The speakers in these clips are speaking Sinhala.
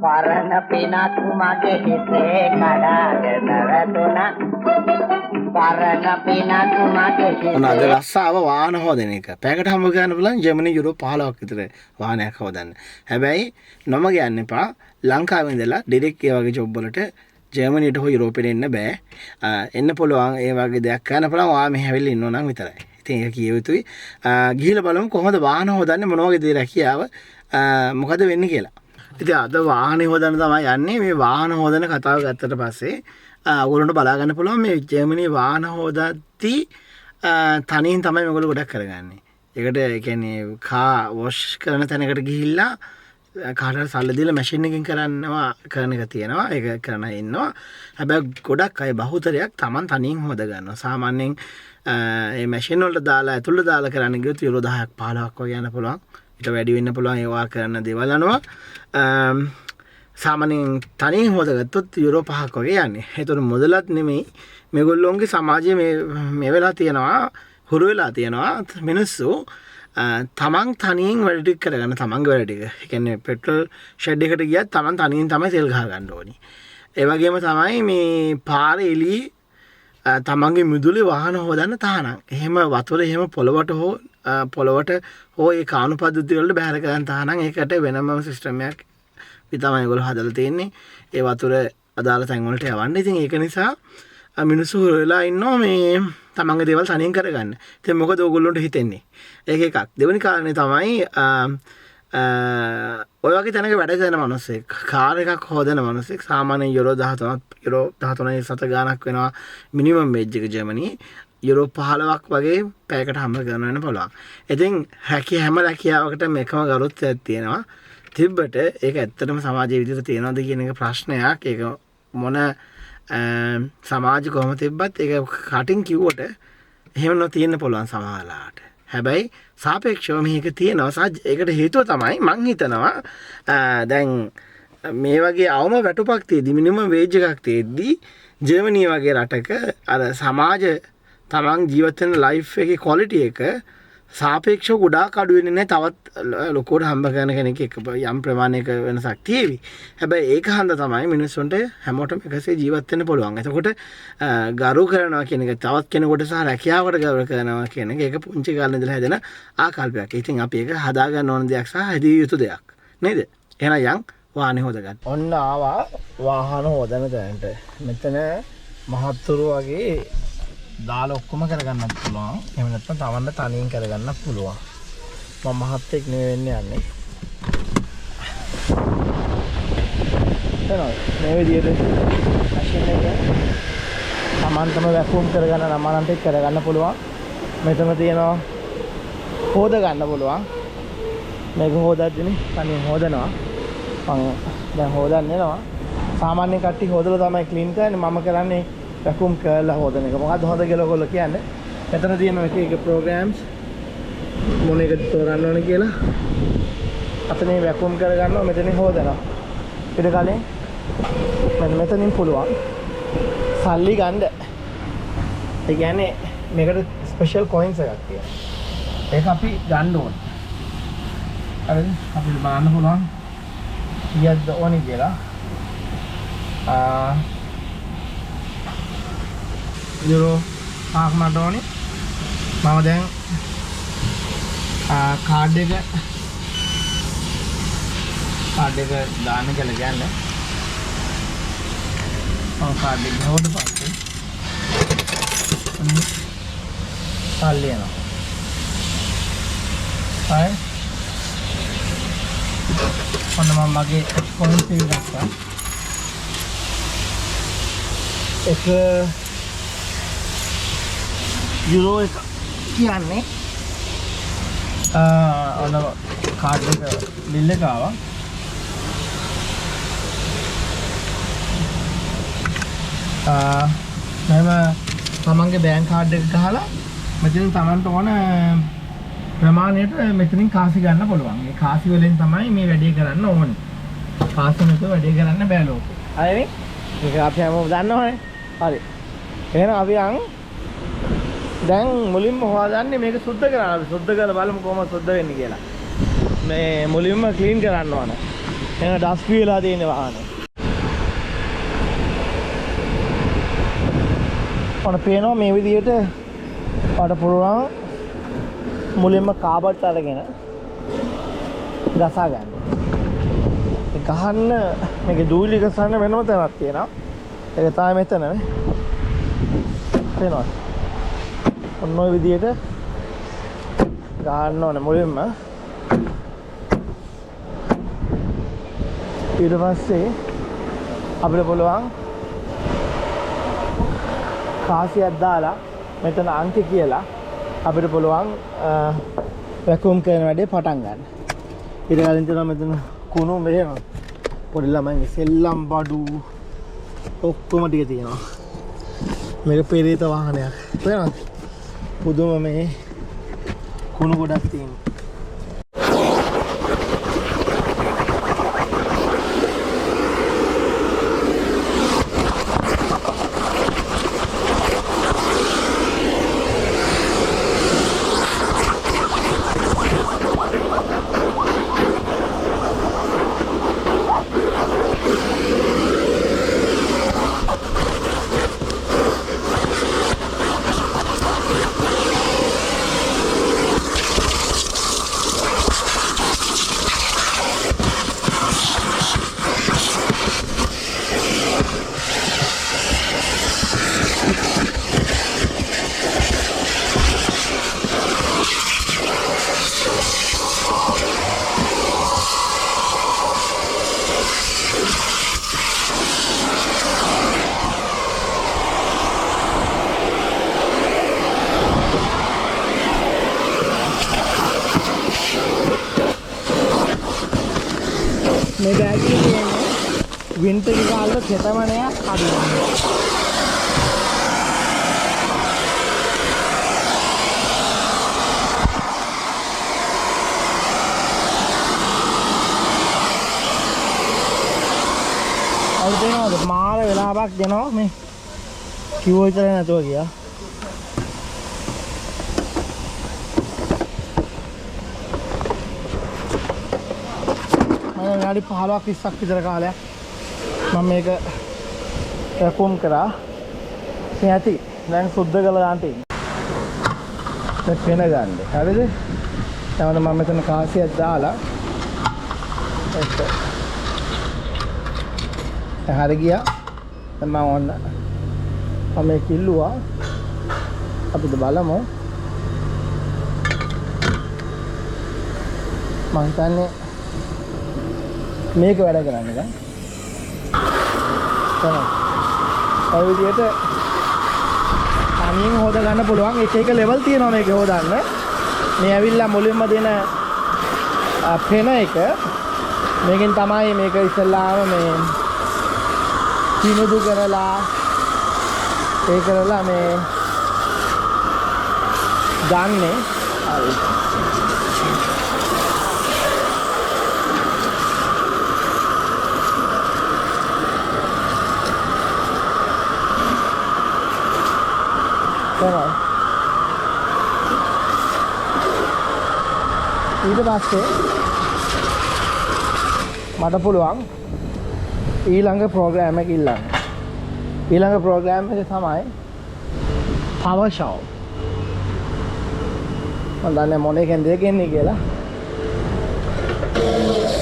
පරණ පිනක් මගේ හිතේ කඩාගෙන වැටුණා. පරණ පිනක් මගේ හිතේ. ඔන්න අද රස්සාව වාහන හොදන එක. පැයකට හම්බ කරන්න පුළුවන් ජර්මනි යුරෝ 15ක් විතර වාහනයක් හොදන්න. හැබැයි නොමග යන්න එපා. ලංකාවේ ඉඳලා ඩිරෙක්ට් ඒ වගේ ජොබ් වලට ජර්මනියට හෝ යුරෝපෙට එන්න බෑ. එන්න පුළුවන් ඒ වගේ දෙයක් කරන්න පුළුවන් ඔයා මෙහෙ ඇවිල්ලා ඉන්නව නම් විතරයි. ඉතින් ඒක කිය යුතුයි. ගිහිල්ලා බලමු කොහොමද වාහන හොදන්නේ, මොන වගේ දේ රැකියාව, මොකද වෙන්නේ කියලා. ඉතින් අද වාහනේ හොදන්න තමයි යන්නේ. මේ වාහන හොදන කතාව ගත්තට පස්සේ ඔයගොල්ලන්ට බලා ගන්න පුළුවන් මේ ජර්මනි වාහන හොදද්දී තනියෙන් තමයි මේගොල්ලෝ ගොඩක් කරගන්නේ. ඒකට ඒ කියන්නේ කා වොෂ් කරන තැනකට ගිහිල්ලා කාට හරි සල්ලි දීලා මැෂින් එකකින් කරන එක තියෙනවා. ඒක කරන අය ඉන්නවා. හැබැයි ගොඩක් අය බහුතරයක් Taman තනියෙන් හොද ගන්නවා. සාමාන්‍යයෙන් මේ මැෂින් වලට දාලා ඇතුළට දාලා කරන්න ගියොත් යුරෝ 10ක් 15ක් වගේ යන්න පුළුවන්. ඊට වැඩි වෙන්න පුළුවන් ඒවා කරන දේවල් අනුව. සාමාන්‍යයෙන් තනියෙන් හොදගත්තොත් යුරෝ 5ක් වගේ යන්නේ. ඒතකොට මුදලත් නෙමෙයි මේගොල්ලෝන්ගේ සමාජයේ මේ වෙලා තියෙනවා, හුරු වෙලා තියෙනවා මිනිස්සු තමන් තනියෙන් වැඩ ටික කරගන්න, තමන්ගේ වැඩ ටික. ඒ කියන්නේ පෙට්‍රල් ෂෙඩ් එකට ගියත් තමන් තනියෙන් තමයි තෙල් ගහ ගන්න ඕනි. ඒ වගේම තමයි මේ පාරේ එළියේ තමන්ගේ මිදුලේ වාහන හොදන්න තහනම්. එහෙම වතුර එහෙම පොළවට හෝ ඒ කාණු පද්ධති වලට බැහැර කරන්න තහනම්. ඒකට වෙනමම සිස්ටම් එකක් තමයි ඒගොල්ලෝ හදලා තියෙන්නේ. ඒ වතුර අදාළ තැන් වලට යවන්න. ඉතින් ඒක නිසා මිනිස්සු හුරු වෙලා ඉන්නවා මේ තමන්ගේ දේවල් තනියෙන් කරගන්න. ඉතින් මොකද ඕගොල්ලොන්ට හිතෙන්නේ? ඒක එකක්. දෙවෙනි කාරණේ තමයි ඔය වගේ තැනක වැඩ කරන මිනිස්සෙක්, කාර් එකක් හොදන මිනිස්සෙක් සාමාන්‍යයෙන් යුරෝ 13ක්, යුරෝ 13 සත ගාණක් වෙනවා මිනිමම් වේජ් එක ජර්මනියේ. යුරෝ 15ක් වගේ පැයකට හම්බ කරන්න වෙන පුළුවන්. ඉතින් හැම රැකියාවකටම එකම ගරුත්වයක් තියෙනවා. තිබ්බට ඒක ඇත්තටම සමාජයේ විදිහට තියෙනවද කියන එක ප්‍රශ්නයක්. ඒක මොන සමාජ කොහොම තිබ්බත් ඒක කටින් කිව්වට එහෙම නොතියෙන්න පුළුවන් සමහරලාට. හැබැයි සාපේක්ෂව මේක තියෙනවා. ඒකට හේතුව තමයි මං හිතනවා දැන් මේ වගේ අවම වැටුපක් තියෙද්දි, මිනිමම් වේජ් එකක් තියෙද්දි ජර්මනිය වගේ රටක අර සමාජ තමන් ජීවත් වෙන ලයිෆ් එකේ ක්වොලිටි එක සාපේක්ෂව ගොඩාක් අඩු වෙන්නේ නැහැ. තවත් ලොකුවට හම්බ කරන කෙනෙක් එක්ක යම් ප්‍රමාණයක වෙනසක් තියෙවි. හැබැයි ඒක හන්ද තමයි මිනිස්සුන්ට හැමෝටම එකසේ ජීවත් වෙන්න පුළුවන්. එතකොට ගරු කරනවා කියන එක තවත් කෙනෙකුට සහ රැකියාවට ගරු කරනවා කියන එක ඒක පුංචි කාලේ ඉඳලා හැදෙන ආකල්පයක්. ඉතින් අපි ඒක හදා ගන්න ඕන දෙයක් සහ හැදිය යුතු දෙයක් නේද? එහෙනම් යන් වාහනේ හොදගන්න. ඔන්න ආවා වාහන හොදන තැනට. මෙතන මහත්තුරු වගේ දාලා ඔක්කොම කරගන්නත් පුළුවන්. එහෙම නැත්නම් තමන්ට තනියෙන් කරගන්නත් පුළුවන්. මම මහත්තයෙක් නෙවෙයි වෙන්න යන්නේ. එනවා මේ විදියට මැෂින් එක තමන්ටම වැකුම් කරගන්න නම් අනන්ත එක්ක කරගන්න පුළුවන්. මෙතන තියෙනවා හොද ගන්න පුළුවන්. මේක හොදද්දිනේ තනියෙන් හොදනවා. මං දැන් හොදන්න එනවා. සාමාන්‍ය කට්ටිය හොදලා තමයි ක්ලීන් කරන්නේ. මම කරන්නේ වැකුම් කරලා හොදන එක. මොකද්ද හොද කියලා ඔයගොල්ලෝ කියන්නේ? මෙතන තියෙන එක එක ප්‍රෝග්‍රෑම්ස් මොන එකද තෝරන්න ඕන කියලා. අතනින් වැකුම් කරගන්නවා, මෙතනින් හොදනවා. ඊට කලින් මෙන්න මෙතනින් පුළුවන් සල්ලි ගන්න. ඒ කියන්නේ මේකට ස්පෙෂල් කොයින්ස් එකක් තියෙනවා. ඒක අපි ගන්න ඕනේ. හරිද? අපිට බලන්න පුළුවන් කීයක්ද ඕනේ කියලා. යුරෝ 5ක් මට ඕනේ. මම දැන් කාඩ් එක දාන්න කියලා කියන්නේ. මම කාඩ් එක ගහුවට පස්සේ සල්ලි එනවා. හරි. ඔන්න මම මගේ කොයින්ස් එක ගත්තා. එක යුරෝ එක කියන්නේ ඔන්න කාඩ් එක බිල් එක ආවා. මම තමන්ගේ බැංක් කාඩ් එක ගහලා මෙතනින් තමන්ට ඕන ප්‍රමාණයට මෙතනින් කාසි ගන්න පුළුවන්. ඒ කාසි වලින් තමයි මේ වැඩේ කරන්න ඕනේ. කාසි නැතුව වැඩේ කරන්න බෑ ලෝකේ. හරිනේ? මේක අපි හැමෝම දන්නවනේ. හරි. එහෙනම් අපි යන් දැන් මුලින්ම හොයාගන්නේ මේක සුද්ධ කරන්න. අපි සුද්ධ කරලා බලමු කොහොමද සුද්ධ වෙන්නේ කියලා. මේ මුලින්ම ක්ලීන් කරන්න ඕන. එහෙනම් ඩස්ට් වෙලා තියෙන වාහනේ. ඔන්න පේනවා මේ විදිහට ඔයාලට පුළුවන් මුලින්ම කාබට් අරගෙන ගසා ගන්න. ඒ ගහන්න මේකේ දූවිලි ගසන්න වෙනම තැනක් තියෙනවා. ඒක තමයි මෙතන නේ. පේනවද? ඔන්න ඔය විදිහට ගහන්න ඕනේ මුලින්ම. ඊට පස්සේ අපිට පුළුවන් කාසියක් දාලා මෙතන අංක කියලා අපිට පුළුවන් වැකුම් කරන වැඩේ පටන් ගන්න. ඊට කලින් තියෙනවා මෙතන කුණු මෙහෙම පොඩි ළමයින්ගේ සෙල්ලම් බඩු ඔක්කොම ටික තියෙනවා. මේක පෙරේත වාහනයක්. පේනවද? පුදුම මේ කුණු ගොඩක් තියෙනවා. මේ බෑග් එකේ තියෙන්නේ වින්ටර් කාලේ තෙතමනයක් අඩු වෙනවා. අවුරුදු වෙනවද? මාර වෙලාවක් දෙනවා මේ කිව්ව විතරයි නැතුව ගියා. විනාඩි 15ක් 20ක් විතර කාලයක් මම මේක වැකුම් කරා. ඉතින් ඇති. දැන් සුද්ධ කරලා දාන්න තියෙන්නේ. දැන් පෙන ගන්න. හරිද? දැන් මම මෙතන කාසියක් දාලා ඒක දැන් හරි ගියා. දැන් මම ඔන්න මම මේක ඉල්ලුවා. අපිට බලමු. මං හිතන්නේ මේක වැඩ කරන්නේ දැන්. තමයි. ඔය විදිහට තනියෙන් හොද ගන්න පුළුවන්. එක එක ලෙවල් තියෙනවා මේක හොදන්න. මේ ඇවිල්ලා මුලින්ම දෙන පෙන එක මේකෙන් තමයි මේක ඉස්සෙල්ලාම මේ කිනුදු කරලා ඒ කරලා මේ ගන්නෙ. හරි. තමයි. ඊට පස්සේ මට පුළුවන් ඊළඟ ප්‍රෝග්‍රෑම් එක ඉල්ලන්න. ඊළඟ ප්‍රෝග්‍රෑම් එක තමයි පවර් ෂවර්. මම දන්නේ මොන එකෙන්ද ඒක එන්නේ කියලා.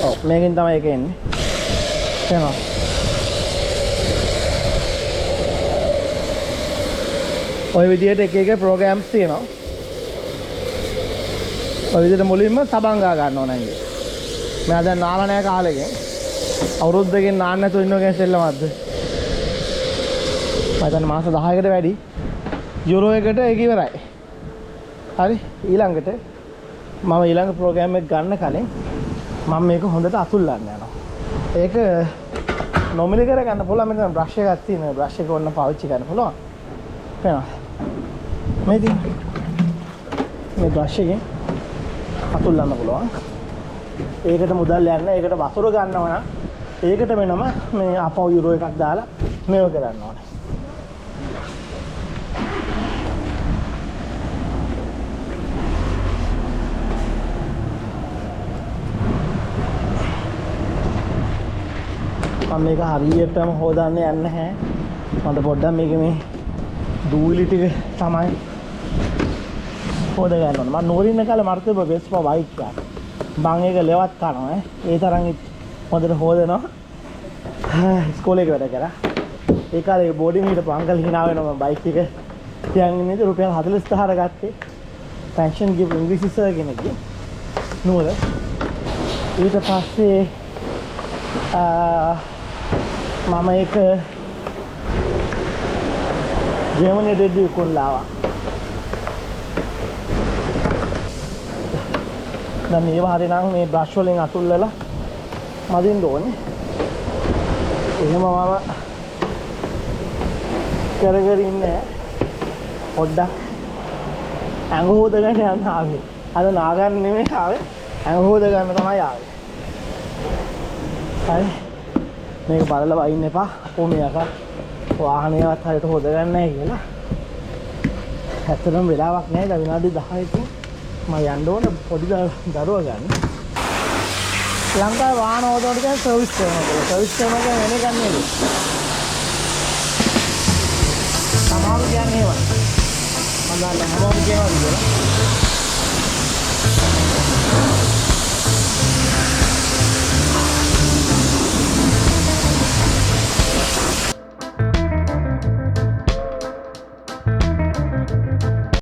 ඔව් මේකෙන් තමයි ඒක එන්නේ. තේරෙනවද? ඔය විදිහට එක එක ප්‍රෝග්‍රෑම්ස් තියෙනවා. ඔය විදිහට මුලින්ම සබන් ගා ගන්න ඕන නේද? මම දැන් නාලා නෑ කාලෙකින්. අවුරුද්දකින් නාන්න නැතුව ඉන්නව කියන්නේ සෙල්ලමක්ද? මම හිතන්නේ මාස 10කට වැඩි යුරෝ එකට ඒක ඉවරයි. හරි ඊළඟට මම ඊළඟ ප්‍රෝග්‍රෑම් එක ගන්න කලින් මම මේක හොඳට අතුල්ලන්න යනවා. ඒක නොමිලි කරගන්න පුළුවන්. මෙතන බ්‍රෂ් එකක් තියෙනවා. බ්‍රෂ් එක ඕන පාවිච්චි කරන්න පුළුවන්. පේනවද? මේ තියෙන මේ බ්‍රෂ් එකෙන් අතුල්ලන්න පුළුවන්. ඒකට මුදල් යන්න, ඒකට වතුර ගන්නව නම් ඒකට වෙනම මේ අපව යුරෝ එකක් දාලා මේව කරන්න ඕනේ. මම මේක හරියටම හොදන්න යන්නේ නැහැ. මට පොඩ්ඩක් මේක මේ දූවිලි ටික තමයි හොද ගන්න ඕනේ. මම නුවර ඉන්න කාලේ මට තිබ්බ වෙස්පා බයික් එකක්. මං ඒක ලෙවත් කනවා ඈ. ඒ තරම් හොඳට හොදනවා. ඉස්කෝලේ එක වැඩ කරා. ඒ කාලේ බෝඩින් හිටපු අංකල් හිනා වෙනවා මම බයික් එක තියන් ඉන්නේ රුපියල් 45 ගත්තේ. පෙන්ෂන් ගිහපු ඉංග්‍රීසි සර් කෙනෙක්ගේ නුවර. ඊට පස්සේ මම ඒක ජර්මනියට එද්දි විකුණලා ආවා. දැන් මේවා හරිනම් මේ බ්‍රෂ් වලින් අතුල්ලලා මදින්න ඕනේ. එහෙම මම කර කර ඉන්නේ පොඩ්ඩක් ඇඟ හොදගෙන යන්න ආවේ. අද නාගන්න නෙමෙයි ආවේ, ඇඟ හොද ගන්න තමයි ආවේ. හරි මේක බලලා වයින්න එපා. අපෝ මේ අක වාහනයවත් හරියට හොද ගන්න නැහැ කියලා. ඇත්තටම වෙලාවක් නැහැ. දැන් විනාඩි 10කින් මම යන්න ඕන පොඩි දරුවා ගන්න. ලංකාවේ වාහන හොදනකොට කියන්නේ සර්විස් කරනවා කියලා. සර්විස් කරනවා කියන්නේ වෙන එකක් නෙවෙයි. සමහරු කියන්නේ ඒවා. මම දන්නේ හැමෝම කියනවාද කියලා.